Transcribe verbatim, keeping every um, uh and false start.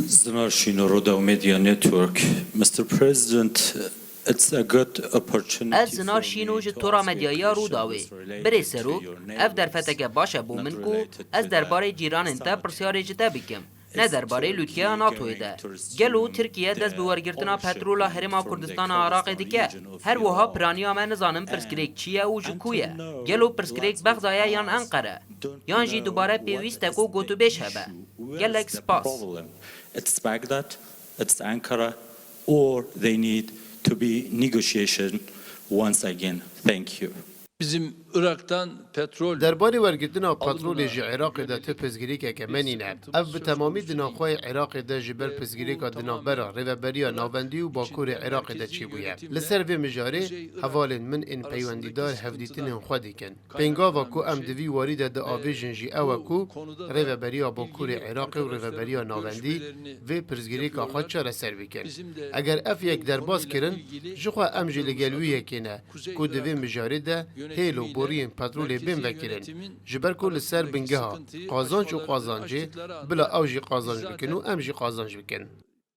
Zinar Şîno, Rûdaw Media Network. Mister President, it's a good opportunity. Ez Zinar Şîno ji Tora Medyaya Rûdawê. Birê Serok, ev derfeteke baş e bo min ku ez derbarê cîranên te pirsyarê ji te bikim. Ne derbarê lûtkeya NATOyê de. Gelo Tirkiye dest bi wergirtina petrola Herêma Kurdistana Iraqê dike? Her wiha piraniya me nizanim pirsgirêk çi ye û ji ku ye? Gelo pirsgirêk Bexda ye yan Enqere? Yan jî dubare pêwîst e ku gotûbêj hebe? Gelek spas. It's Baghdad, it's Ankara, or they need to be negotiation once again. Thank you. Bizim Irak'tan petrol Derbarê wergirtina petrolê ji Iraqê de tu pirsgirêkeke me nîne. Ev bi temamî di navxweyê Iraqê de ji ber pirsgirêka di navbera Rêveberiya Navendî û Bakurê Iraqê de çêbûye. Li ser vê mijarê hevalên min ên peywendîdar hevdîtinên xwe dikin. Pêngava ku em di vî warî de diavêjin jî ew e ku Rêveberiya Bakurê Iraqê û Rêveberiya Navendî vê pirsgirêka xwe çareser bikin. Eger ev yek derbas kirin, jixwe em jî li gel wî yekê ne ku di vê mijarê de hêl û boriyên petrolê bên vekirin. Ji ber ku li ser bingeha qazanc û qazancê, bila ew jî qazanc bikin û em jî qazanc bikin.